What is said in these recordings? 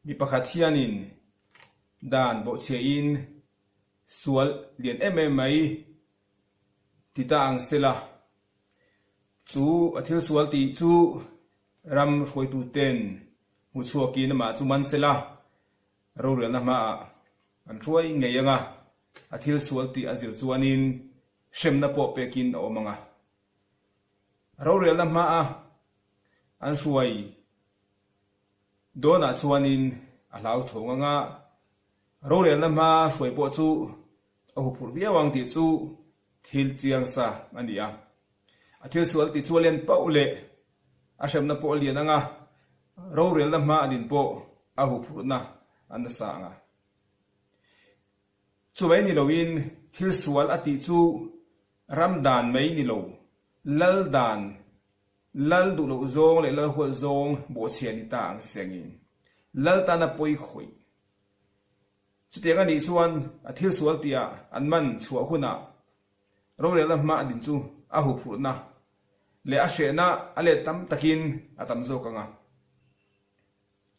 Mi pakhat hianin dan bawhchhiahin sual lian em em mai ti ta ang sela, chu a thil sual tih chu ram hruaituten hmu chhuakin amah chu man sela, rorelna hmaah an hruai ngei ang a, a thil sual tih a zir chuanin hremna pawh pekin a awm ang a. Rorelna hmaa an hruai dawnah chuanin a hlauthawng ang a, rorelna hma hruai pawh chu a huphurh viau ang tih chu thil chiang sa a ni a. A thil sual tih chu a len pauh leh a hremna pawh a lian ang a, rorelna hma a din pawh a huphurhna a nasa ang a. Chumai ni loin thil sual a tih chu ram dan mai ni lo, lal dan, lal duh loh zawng leh lal huat zawng bawhchhia ni ta ang sengin lal tana pawi khawih. Chutiang a nih chuan a thil sual tihah an man chhuah hunah rorelna hma a din chu a huphurhna leh a hrehna a let tam takin a tam zawk ang a.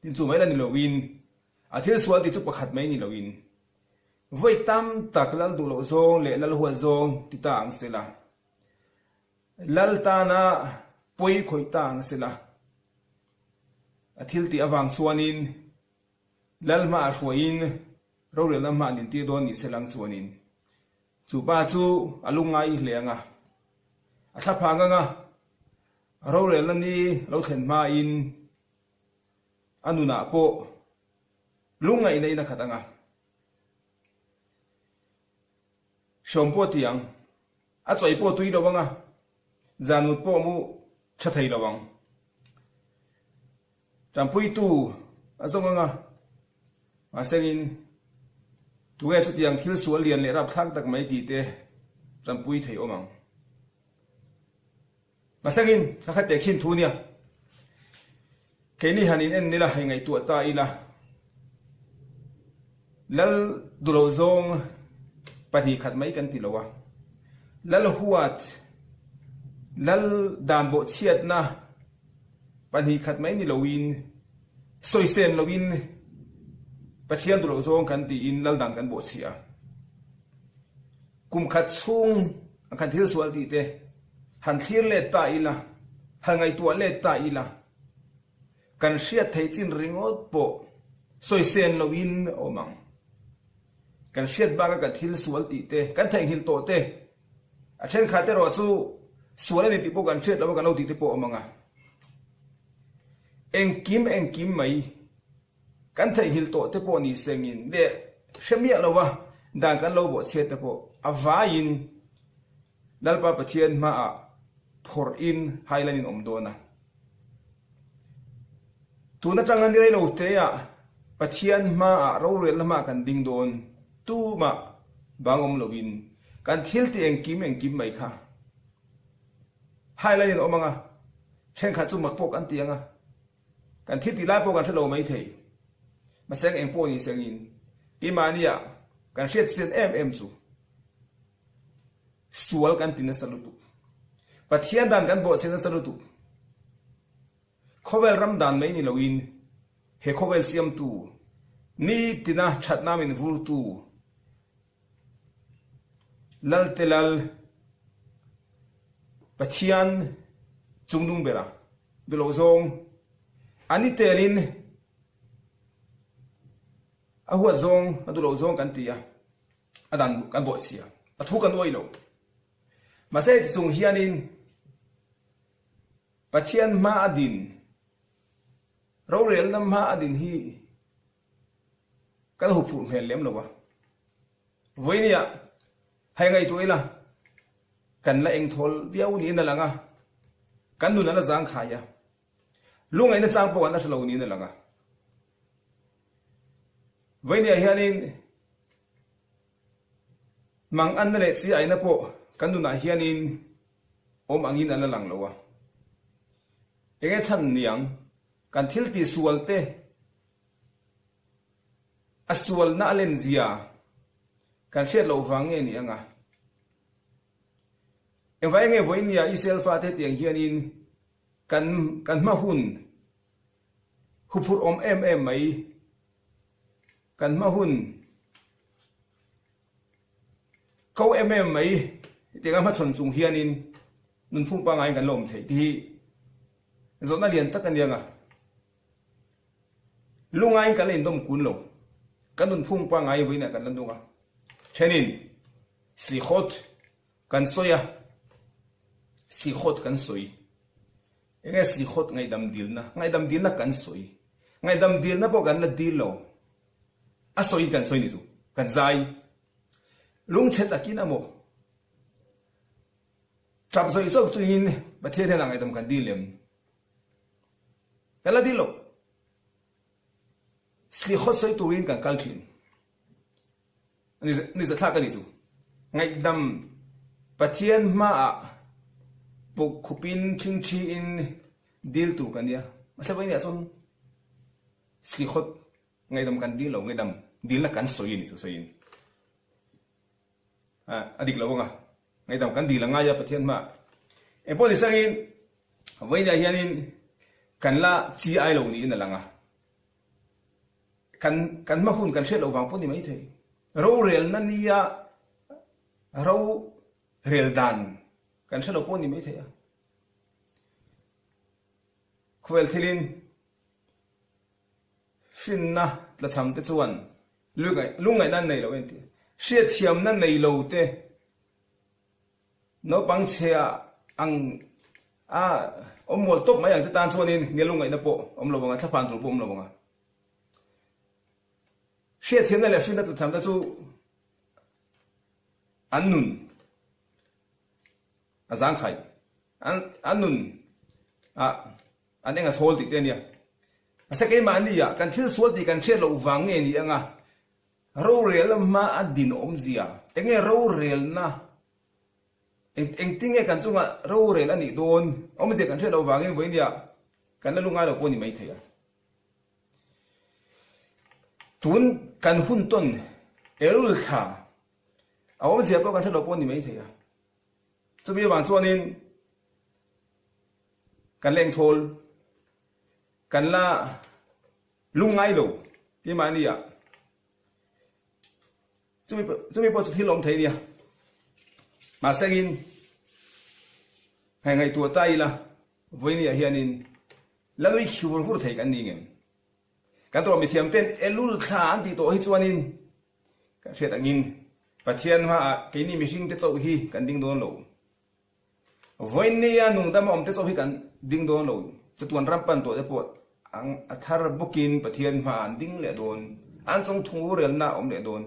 Tin chu mai la ni loin a thil sual tih chu pakhat mai ni loin vawi tam tak lal duh loh zawng leh lal huat zawng ti ta ang sela, lal tana pawi khawih ta ang sela, a thil tih avang chuanin lal hmaah hruaiin rorelna hmah an intir dawn ni selang chuanin chu pa chu a lungngai hle ang a, a thlaphang ang a, rorelna ni lo thlen hmain A nunah pawh lungngaihna in a khat ang a, hrawm pawh ti ang, a chawi pawh tui lo ang a, zan mut pawh mu tha thei lo ang. Tanpuitu a zawng ang a, mahsengin tunge chutiang thil sual lian leh rapthlak tak mai tih te tanpui thei awm ang. Mahsengin ka khat teh khin thu nia. Keini han in en nila hei ngaihtuah ta ila. Lal dulo zawng 2 khat mai kan ti lo a. Lal huat, lal dan bawh chhiatna 2 khat mai ni loin sawisen loin Pathian dulo zawng kan tiin lal dan kan bawh chhia. Kum khat chhung a kan thil sual tih te han thlir let ta ila, han ngaihtuah let ta ila, kan hriat theih chin ringawt pawh sawisen loin a awm ang. Kan hriat baka kan thil sual tih te, kan theihnghilh tawh te, a thenkhat erawh chu sual a ni tih pawh kan hriat loh a kan lo tih te pawh a awm ang a. Engkim engkim mai Kan theihnghilh tawh te pawh ni sengin leh hre miah lo a, dan kan lo bawhchhiat te pawh a vaiin Lalpa Pathian hmaah phawrhin hailan in awm dawn a. Tun atanga ni rei lo teah Pathian hmaah rorelna hmaah kan ding dawn tumah bang awm loin kan thil ti engkim engkim mai kha hailan in awm ang a, thenkhat chu mak pawh kan ti ang a. Kan thil tih lai pawh kan hre lo mai thei. Mahse eng pawh ni sengin keimahnia kan hriat chian em em chu sual kan ti nasa lutuk. Pathian dan kan bawhchhe nasa lutuk. Khawvel ram dan mai ni loin he khawvel siamtu, nitina thatna min vurtu, Lalte Lal Pathian chungnung bera duhloh zawng a ni telin a huat zawng a duhloh zawng kan ti a, a dan kan bawhchhia, a thu kan uai lo. Mahse heti chung hianin Pathian hma a din, rorelna hma a din hi Kan huphurh hmel lem lo a. Vawinia hei ngaihtuah ila kan la engthawl viau niin a lang a, kan nun a la zangkhai a, lungaihna chang pawh kan la hre lo niin a lang a. Vawinia hianin manganna leh chiaina pawh kan nunah hianin awm angin a la lang lo a. Enge chhan niang kan thil tihsual te A sualna a len zia kan hriat loh vang nge ni ang a? Engvai nge vawinia Israel fate hetiang hianin kan kan hma hun huphurh awm em em mai? Kan hma hun ko em em mai hetianga hmachhawn chung hianin nunphung pangaiin kan la awm theih tih hi zawhna lian tak a ni ang a. Lungaiin kan la indawm kun lo. Kan nunphung pangai vawiinah kan la nung a. Thenin sihawt kan sawi a, sihawt kan sawi. Enge sihawt ngaihdam dilna? Ngaihdam dilna kan sawi. Ngaihdam dilna pawh kan la dil lo. A sawiin kan sawi ni chu. Kan zai. Lungchhe takin a maw? Tap zawih zawk chungin Pathian hian a ngaihdam kan dil em? Kan la dil lo. Sihawt sawi turin kan kal thin. Ni zathlak a ni chu. Ngaihdam Pathian hmaah puk khupin thingthiin dil tur kan nia. Mahse vawiin ah chuan sihawt ngaihdam kan dil lo, ngaihdam dilna kan sawi a ni chu sawiin. A dik lo ang a, ngaihdam kan dil a ngai a Pathian hmaah. Engpawh ni sangin vawiin ah hianin kan la chi ai lo niin a lang a. Kan kan hma hun kan hriat loh vang pawh ni maithei. Rorelna nia rorel dan kan hre lo pawh ni maithei a. Khawvel thilin finna tlachham te chuan lungngaihna an nei lo en tih. Hriatthiamna nei lo te Naupang chhia ang a awm mual tawp mai ang te tan chuanin nia lungngaihna pawh awm lo ang a, thlaphan tur pawh awm lo ang a. Hriatthiamna leh hrinna tlathiamna chu an nun a zangkhai, an an nun ah an eng a chhawl tih te a nia. Mahse keimahni ah kan thil sual tih kan hriat loh vang nge ni ang a, Rorelna hma a din awmzia, enge rorelna, eng engtinge kan chunga rorel a nih dawn awmzia kan hriat loh vangin vawinia kan la lu ngai lo pawh a ni maithei a. Tun kan hun tawn Elul thla a awmzia pawh kan hre lo pawh a ni maithei a. Chumi avang chuanin kan la engthawl, kan la Lungngai lo keimahni ah chumi chumi pawh chu thil awm thei nia mahse angin hei ngaihtuah ta ila vawiini ah hianin la nui khi vur vur thei kan ni ngem kan tawh mithiam ten Elul thla an tih tawh hi chuanin kan hriat angin Pathian hmaah keini mihring te chauh hi kan ding dawn lo. Vawinia nungdam a awm te chauh hi kan ding dawn lo, chatuan ram pan tawh te pawh a thar bawkin Pathian hmaah an ding leh dawn, an chung thungrelna a awm leh dawn.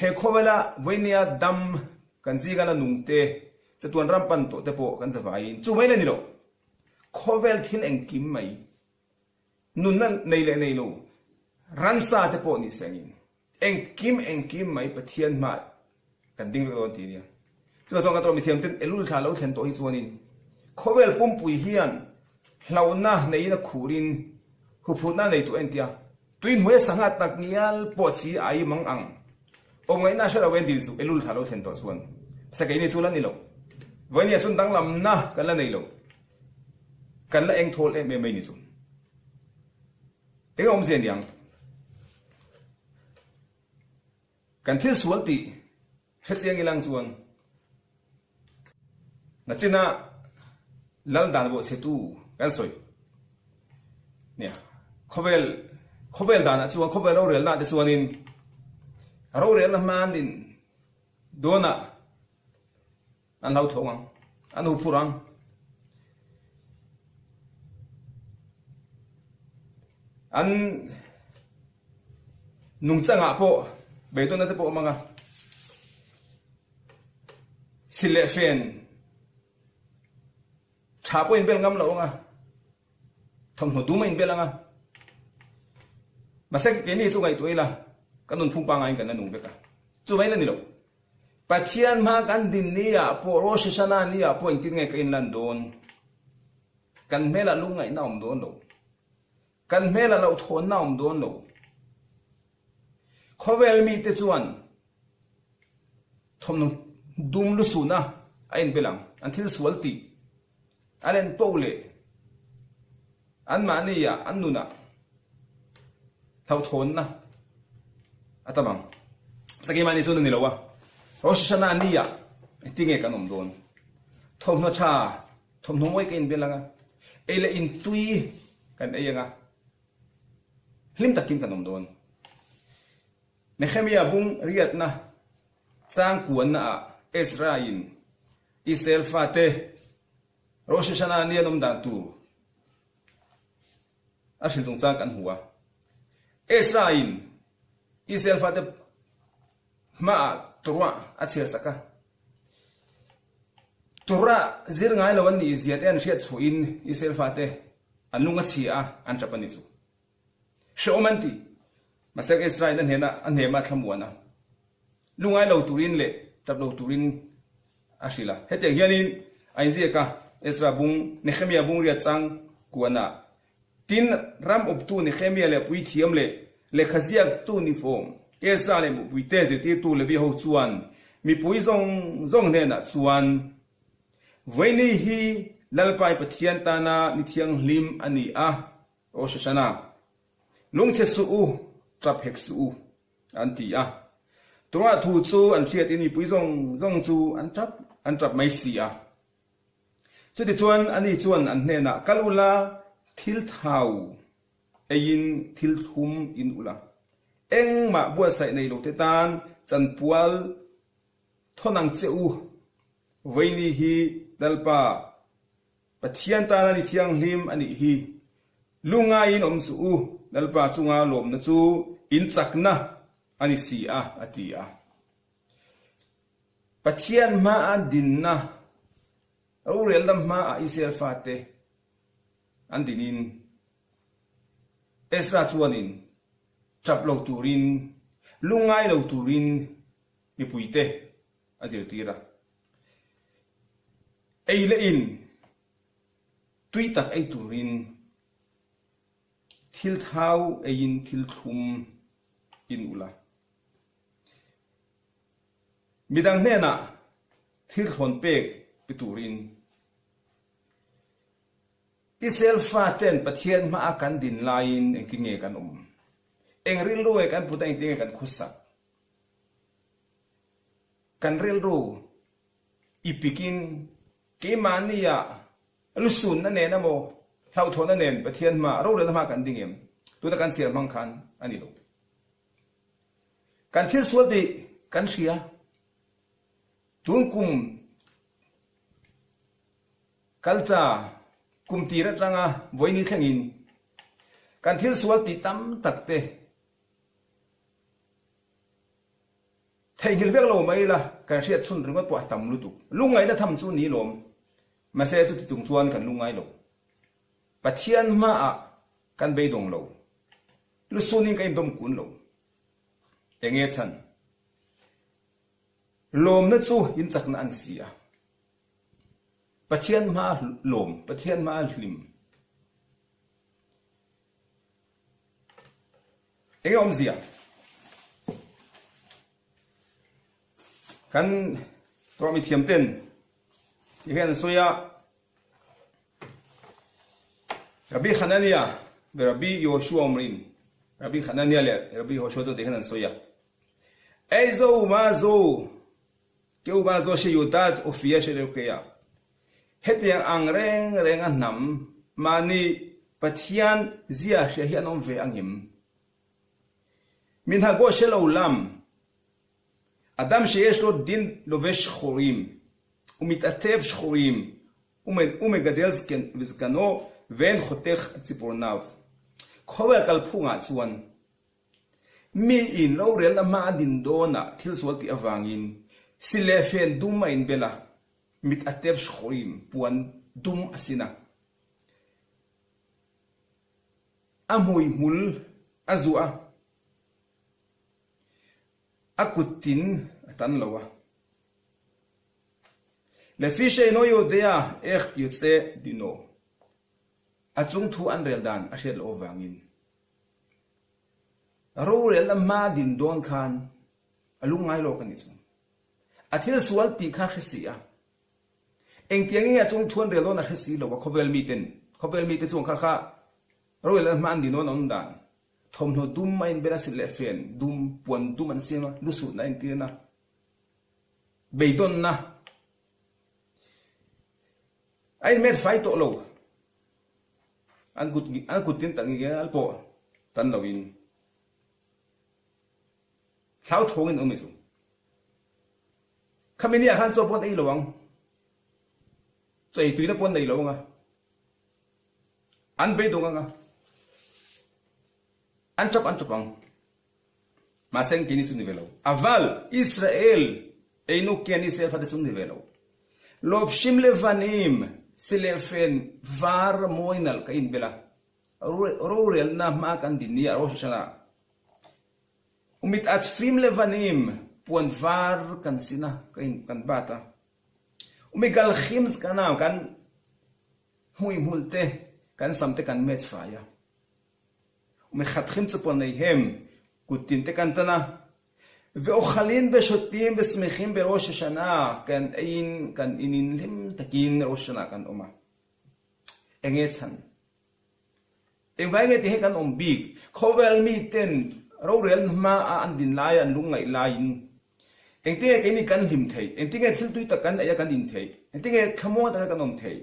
He khawvela vawinia dam kan zinga la nung te, chatuan ram pan tawh te pawh kan zavaiin chu mai la ni lo. Khawvel thil engkim mai, nunna nei leh nei lo, ransa te pawh ni sengin Engkim engkim mai Pathian hmah kan ding vek dawn ti nia. Chuvang chuan ka tawh mithiam ten Elul thla lo thlen tawh hi chuanin khawvel pumpui hian hlauhna neiin a khurin huphutna a nei tawh entia tui hnuaia sangha tak ngial pawh chi a ai mang ang awm ngaihna a hre lo entir chu Elul thla lo thlen tawh chuan mahse keini chu la ni lo. Vawinia chuan danglamna kan la nei lo. Kan la engthawl em em mai ni chu. Eng awmzia niang? Kan thil sual tih hrechiang ilang chuan nachina lal dan bawhchhetu kan sawi nia. Khawvel khawvel danah chuan khawvel rorelna te chuanin rorelna hmanin dawnah An hlau tho ang. An hu phur ang. An nungchangah pawh beidawnna te pawh a awm ang a. Sil leh fen tha pawh inbel ngam lo ang a. Thawmhnaw dum a inbel ang a. Mahse keini chu ngaihtuah ila kan nunphung pangaiin kan la nung vek a. Chuvangin la ni lo. Pathian hma kan din ni ah pawh Rosh Hashanah ni ah pawh engtin nge ka inlan dawn? Kan hmelah lungngaihna a awm dawn lo. Kan hmelah hlauhthawnna a awm dawn lo. Khawvel mite chuan thawmhnaw dum lusuna a inbel ang. An thil sual tih a len poh leh anmahni ah an nunah hlauhthawnna. A tam ang. Mahse keimahni chuan a ni lo a. Rosh Hashanah ni ah engtin nge kan awm dawn? Thawmhnaw tha, thawmhnaw mawi ka inbel ang a, ei leh in tui kan ei ang a, hlim takin kan awm dawn. Nehemia bung riatna chang kuanna ah Ezra in Israel fate Rosh Hashanah ni an awm dan tur a hrilh chungchang kan hmu a. Ezra in Israel fate hmaah Torah a chhiar sak a. Torah zir ngai lo an nih zia te an hriat chhuahin Israel fate an lung a chhia a, an tap a ni chu. Hrehawm an ti. Mahse Ezra in a hnena a hnema a thlamuan a. Lungai lo turin leh tap lo turin a hrilh a. Hetiang hianin a inziak a, Ezra bung, Nehemia bung riat chang kuanah, Tin, ram awptu Nehemia leh puithiam leh lehkhaziaktu ni fawm, Ezra leh mupuite zirtirtu Levi ho chuan mipui zawng zawng hnenah chuan, Vawiini hi Lalpai Pathian tana ni thianghlim a ni a, Rosh Hashanah, lungchhe suh u, tap hek suh u. an ti a. Torah thu chu an hriatin mipui zawng zawng chu an tap an tap mai si a. Chutichuan ani chuan an hnenah, Kal ula, thil thau eiin thil thlum in ula, engmah buatsaih nei lote tan chanpual thawn ang che u, vawiini hi Lalpa Pathian tana ni thianghlim a nih hi. Lungaiin awm suh u, Lalpa chunga lawmna chu in chakna a ni si a, a ti a. Pathian hmaa dinna, rorelna hmaah Israel fate an dinin Ezra chuanin tap lo turin, lungngai lo turin mipuite a zirtir a. Ei leh in tui tak ei turin thil thau eiin thil thlum in ula. Midang hnenah thil thlawn pek pe turin Israel faten Pathian hmaa kan din laiin engtin nge kan awm? Eng rilru nge kan put a engtin nge kan khawsak? Kan rilru i pikin keimahnia lusunna nen emaw hlauhthawhna nen Pathian hma, rorelna hma kan ding em? Tuna kan chhiar hmang khan a ni lo. Kan thil sual tih kan hria. Tun kum kalcha kum tir atanga vawiini thlengin kan thil sual tih tam tak te Theihnghilh vek lo mai ila, kan hriat chhun ringawt pawh a tam lutuk. Lungngaihna tham chu ni lawm. Mahse chuti chung chuan kan lungngai lo. Pathian hmaah kan beidawng lo. Lusunin kan indawm kun lo. Enge chhan? Lawmna chu inchakna a ni si a. Pathian hmaa lawm, Pathian hmaa hlim. Enge awmzia? Kan tawh mi thiam ten ti hian an sawi a, Rabbi Hanania leh Rabbi Yoshua awmrin, Rabbi Hanania leh Rabbi Yoshua chu ti hian an sawi a, Eizo ma zo Keu ba zo she Yudat Ophia she reuh kei a, hetiang ang reng reng a hnam mahni Pathian zia hria hi an awm ve angem? Min ha go she lo lam, Adam she yesh lo din lovesh shchorim, umitatev shchorim, umegadel zkano ve'en khotech tzipornav. Khawvel kalphungah chuan Mi in rorelna hma a din dawnah thil sual tih avangin si leh fen dum a inbel a, mit a tep shchorim, puan dum a sin a. A hmui hmul a zuah a, a kut tin a tan lo a. Lefi sheino yodea ech yotze dino, a chung thu an rel dan a hriat loh avangin. Rorelna hma din dawn khan a lungngai lawk a nih chu. A thil sual tih kha hre si a. Engtiang nge a chung thuan rel dawn a hre si lo a khawvel miten, khawvel mite chuan kha kha rorelna hma an din dawn a awm dan. Thawmhnaw dum a inbel a silh leh fen dum, puan dum an siam a, lusutna a intir a, beidawnna a inmet fai tawh lo. An kut an kut tin tak ngial pawh tan loin hlauthawngin awm i chu. Khami ni ah khan chaw pawh an ei lo ang, chaw ei tuina pawh an nei lo ang a, an beidawng ang a, an tap an tap ang. Mahse keini chu ni ve lo. Aval, Israel, einu kian Israel fate chu ni ve lo. Lovshim le vanim, si leh fen var mawi nalh ka inbel a, rorelna hma kan din ni a Rosh Hashanah. Umit atfim le vanim, puan var kan sin a, ka in kan bat a. Umigalchim zkanam, kan hmuihmul te, kan sam te kan met fai a. Mi khat hrim chu pawh nei hem, kut tin te kan tan a. Ve awkhalin ve shotim ve smichim ve Rosh Hashanah kan eiin kan inin hlim takin Rosh Hashanah kan awm a. Enge chhan? Engvai nge ti hei kan awm bik? Khawvel mi ten rorel hma a an din lai a an lungngaih laiin engtinge keini kan hlim theih? Engtinge thil tui tak kan ei a kan in theih? Engtinge thlamuang taka kan awm theih?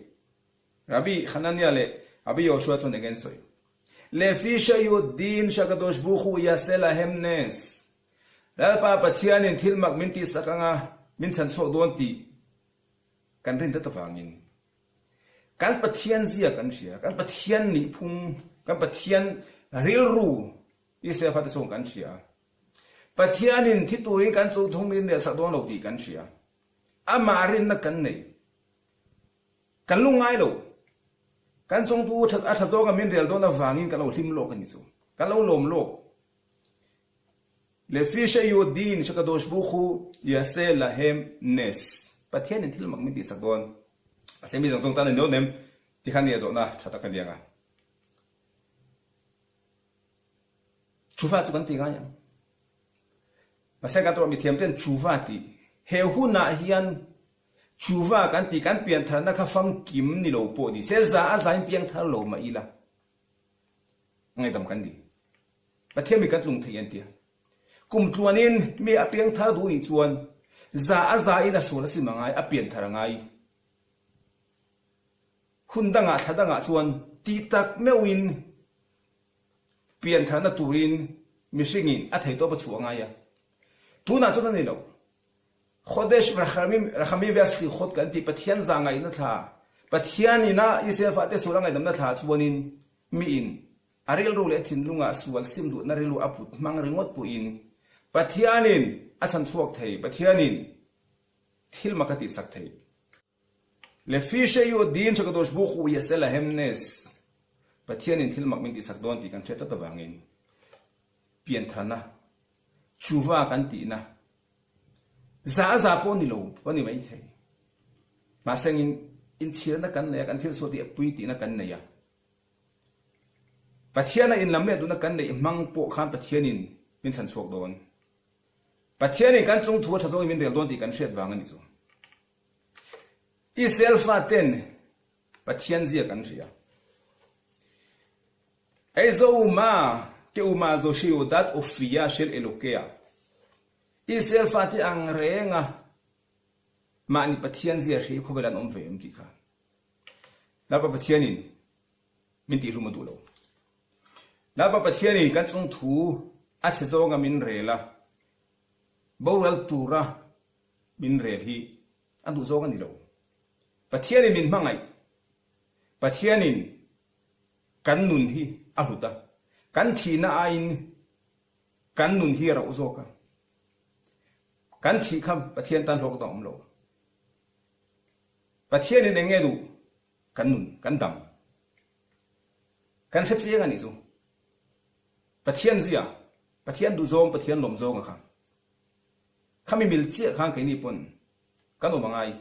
Rabbi Hananiah leh Rabbi Yoshua chuan eng en sawi? Lefi sheyud din shakadosh baruch hu yaseh lahem nes. Lalpa Pathianin thil mak min tihsak anga min chhan chhuak dawn tih kan rin tlat avangin kan Pathian zia kan hria, kan Pathian nihphung, kan Pathian rilru Israel fate chungah kan hria. Pathianin thi turin kan chung thung min relsak dawn lo tih kan hria. Amah rinna kan nei. Kan lu ngai lo. Kan chungtu a tha zawnga min rel dawn avangin ka lo hlim lawk a ni chu. Ka lo lawm lawk. Lefi she yodin she kadosh baruch hu yaseh lahem nes. Pathianin thil mak min tihsak dawn. Mahse mi zawng zawng tan a ni dawn em? Ti khan nia zawhna tha tak a ni ang a. Chuva chu kan ti ngai ang. Mahse kan tuah mithiam ten chuva tih he hunah hian chuva kan tih kan piantharna kha famkim ni lo pawh ni se za a zain piangthar lo mah ila ngaidam kan ni. Pathian mi kan tlung thei an tia. Kum tluanin mi a piangthar duh nih chuan za a zain a sual a sim a ngai, a pianthar a ngai. Hun dangah thla dangah chuan tih tak meuhin piantharna turin mihringin a theihtawp a chhuah ngai a. Tunah chuan a ni lo. Chodesh Rachamim Ve'Aslichot kan tih Pathian zah ngaihna thla, Pathian ina Israel fate sual a ngaihdamna thla chuanin miin a rilru leh thinlungah sual sim duhna rilru a put hmang ringawt pawhin Pathianin a chhanchhuak thei, Pathianin thil mak a tihsak thei. Lefi she yodin she kadosh baruch hu yaseh lahem nes, Pathianin thil mak min tihsak dawn tih kan hriat tlat avangin piantharna, tshuva kan tihna, za a za pawh ni lo a ni mai thei. Mahse engin inchhirna kan nei a, kan thil sual tih a pui tihna kan nei a. Pathiana inlam leh duhna kan neih hmang pawh khan Pathianin min chhan chhuak dawn. Pathianin kan chung thu a tha zawngin min rel dawn tih kan hriat vang a ni chu. Israel faten Pathian zia kan hria. Eizo uma ke uma zo shiodat ofia shel elokea. Israel fate ang renga mahni Pathian zia hri khawvel an awm ve em tih kha. Lalpa Pathianin min tihhlum a duh lo. Lalpa Pathianin kan chung thu a chhe zawnga min rel a, boral tura min rel hi a duh zawng a ni lo. Pathianin min hmangaih. Pathianin kan nun hi a hlut a, kan thihna aiin kan nun hi a rauh zawk a. Kan thih kha Pathian tan hlawk dang a awm lo. Pathianin eng nge duh? Kan nun, kan dam. Kan hre chiang a nih chu. Pathian zia, Pathian duhzawng, Pathian lawmzawng a kha. Khami mil chiah khan keini pawn kan awm a ngai.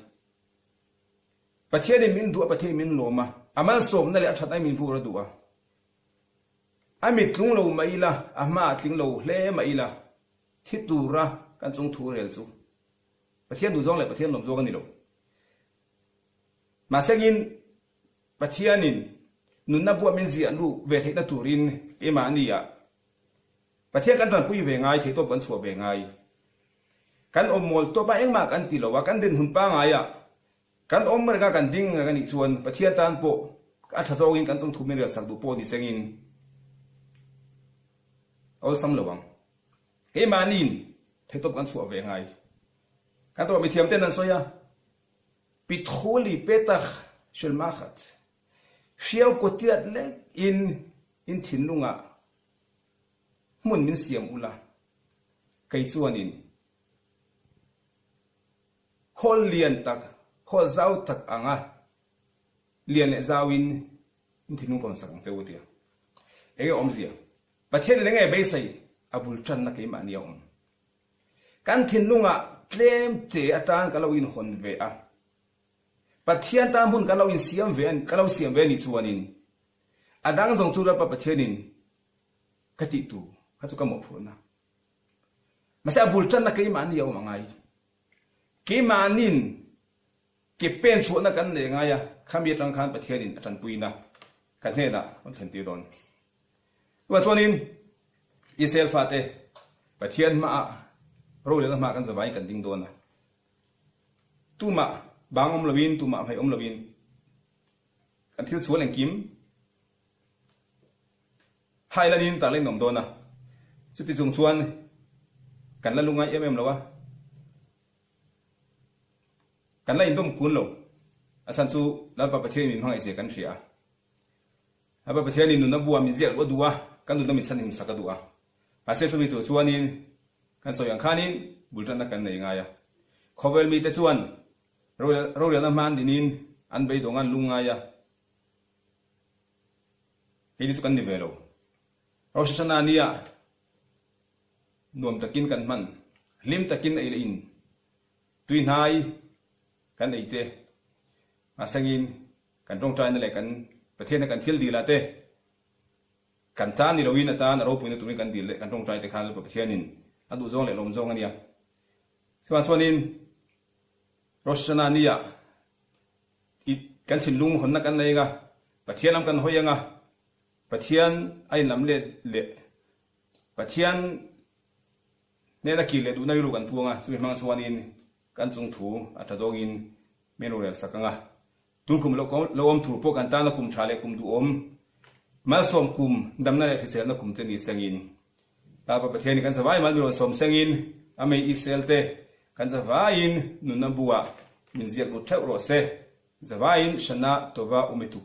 Pathianin min duh a, Pathianin min lawm a, a malsawmna leh a thatna hi min vur a duh a. A mit tlung lo mah ila, a hma a tling lo hle mah ila, thi tura kan chung thu rel chu Pathian duhzawng leh Pathian lawmzawng a ni lo. Mahsengin Pathianin nunna buah min ziah luh ve theihna turin keimahni ah. Pathian kan tanpui ve ngai, theihtawp kan chhuah ve ngai. Kan awm mawl tawp a, engmah kan ti lo a, kan dinhmun pangngai ah kan awm reng a, kan ding reng a nih chuan Pathian tan pawh a tha zawngin kan chungthu min relsak duh pawh ni sengin a awlsam lo ang. Keimahniin theihtawp kan chhuah ve ngai. Kan tawh mithiam ten an sawi a, Pithuli petach shel machat, hriau kawtiat lek in in thinlungah hmun min siam ula, kei chuanin hall lian tak, hall zau tak anga lian leh zauin in thinlung ka rawn sak ang che u tia. Enge awmzia? Pathian in enge beisei a bul tanna keimahni a awm. Kan thinlungah tlem che atan ka lo inhawn ve a, Pathian tan hmun kan lo insiam ve ka lo siam ve anih chuanin a dang zawng chu Lalpa Pathianin ka tih tur kha chu ka mawhphurhna. Mahse a bul tanna keimahni a awm a ngai. Keimahnin Ke pen chhuahna kan nei ngai a, khami atang khan Pathianin a tanpuina kan hnenah rawn thlen tir dawn. Chuvang chuanin Israel fate Pathian hmaah rorelna hmaah kan zavaiin kan ding dawn a, tumah bang awm loin, tumah hmei awm loin kan thil sual engkim hailanin tarla in awm dawn a, chuti chung chuan kan la lungai em em lo a. Kan la indawm kun lo. A chhan chu Lalpa Pathianin min hmangaih zia kan hria a. Lalpa Pathianin nunna buah min ziak luh a duh a, kan nunna min chhan himsak a duh a. Mahse chumi tur chuanin kan sawi ang khanin bul tanna kan nei ngai a. Khawvel mite chuan rorelna hma an dinin an beidawng an lung ngai a. Keini chu kan ni ve lo. Rosh Hashanah nia Nuam takin kan hman, hlim takin ei leh in tuihnai kan ei te, mahsengin kan tawngtaina leh kan Pathianna kan thil dil ah te kan tan ni loin a tan a ropuina turin kan dil leh kan tawngtai te kha Lalpa Pathianin a duhzawng leh lawmzawng a nia. Chuvang chuanin Rosh Hashanah ni ah i kan thinlung hawnna kan nei anga, Pathian lam kan hawi anga, Pathian a inlam let leh Pathian hnena kir leh duhna rilru kan puang a, chumi hmang chuanin kan chung thu a tha zawngin min rorel sak ang a. Tun kum lo awm tur pawh kan tana kum tha leh kum duhawm, malsawm kum, damna leh hriselna kum te ni sengin Lalpa Pathianin kan zavai mal min rawn sawm sengin a mei Israel te kan zavaiin nunna buah min ziak lut theuh rawh se. Zavaiin Shana Tova Umituka.